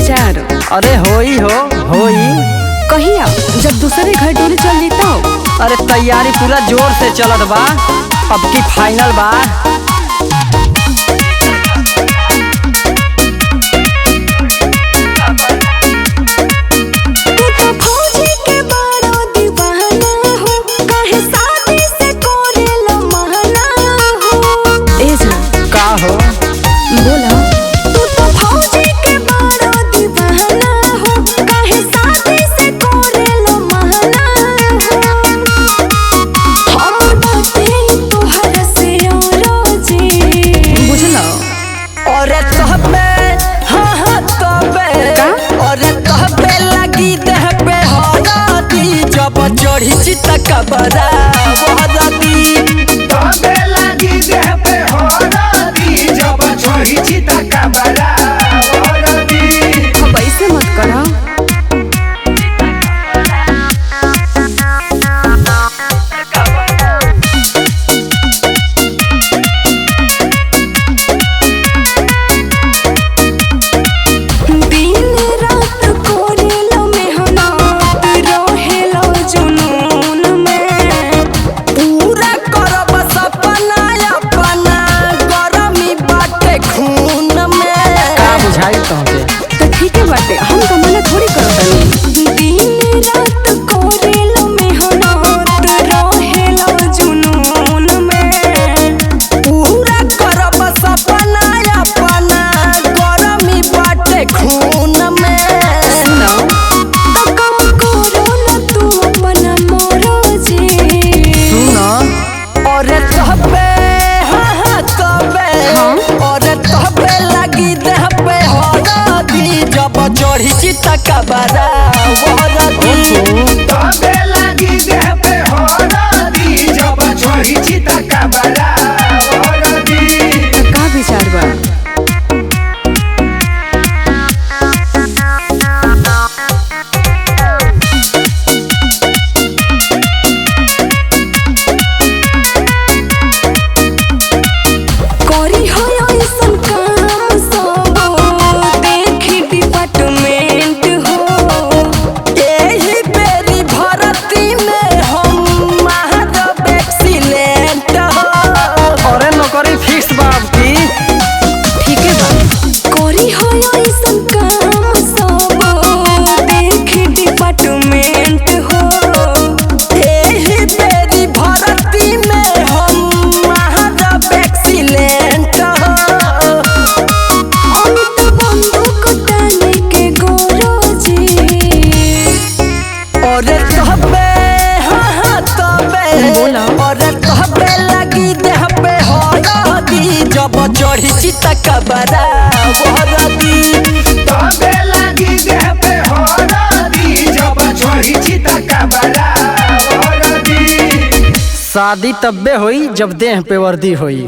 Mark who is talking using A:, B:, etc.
A: विचार।
B: अरे होई हो होई।
A: कहिया जब दूसरे घर डोली चल जेता।
B: अरे तैयारी पूरा जोर से चलत बा, अब की फाइनल बा।
C: तू तो फौजी के बड़ो दीवाना हो, काहे शादी से करेला महना हो।
A: ए जान
B: का हो?
A: बोला।
C: तू तो फौजी के बड़ो दीवाना हो, काहे शादी से करेला महना हो। हमर बाटे तोहरा से औरो जी।
A: बुझलो।
B: अरे तहबे हाँ हाँ तबे।
A: का?
B: अरे तहबे लगी देह पे हरदी, जब चढ़ी चित कबरा वहरदी।
D: तबे लागी देह पे हरदी, जब छोड़ी चिता कबरा हरदी।
A: अब ऐसे मत करो।
C: दिन रात करेला मेहनत, रहेला जुनून में।
B: पूरा करब सपना अपना, गरमी बाटे खून में। का बुझाई तुमके?
A: तो ठीक है बाटे, हम कमाना थोड़ी करो तनी।
C: दिन रात करेला मेहनत, रहेला जुनून में।
B: पूरा करब सपना अपना, गरमी बाटे खून में।
A: सुनो।
C: तो कम करो ना तू अपना मर्जी।
B: सुनो। अरे तहबे हाँ हाँ तबे।
A: हाँ?
B: अरे तहबे लगी देह पे हरदी, जब चढ़ी चित कबरा वहरदी।
D: तबे लागी देह पे हरदी, जब छोड़ी चिता कबरा हरदी।
A: तो का विचार बा?
C: करी हो ऐसन काम सब देखी डिपार्टमेंट हो।
B: एही बेरी भरती में हम महादेव एक्सीलेंट हो। अरे नौकरी फिक्स बाब की।
A: ठीक है बा।
C: करी हो ऐसन काम सब देखी डिपार्टमेंट हो।
B: एही बेरी भरती में हम महादेव एक्सीलेंट हो।
C: अमित बंदूक ताने के गोरोजी।
B: अरे तहबे हाँ हाँ तबे।
A: बोला।
B: अरे तहबे लगी देह पे हरदी, जब चढ़ी चित कबरा वहरदी।
D: तबे लागी देह पे हरदी, जब छोड़ी चिता कबरा हरदी।
B: शादी तब्बे होई जब देह पे वर्दी होई।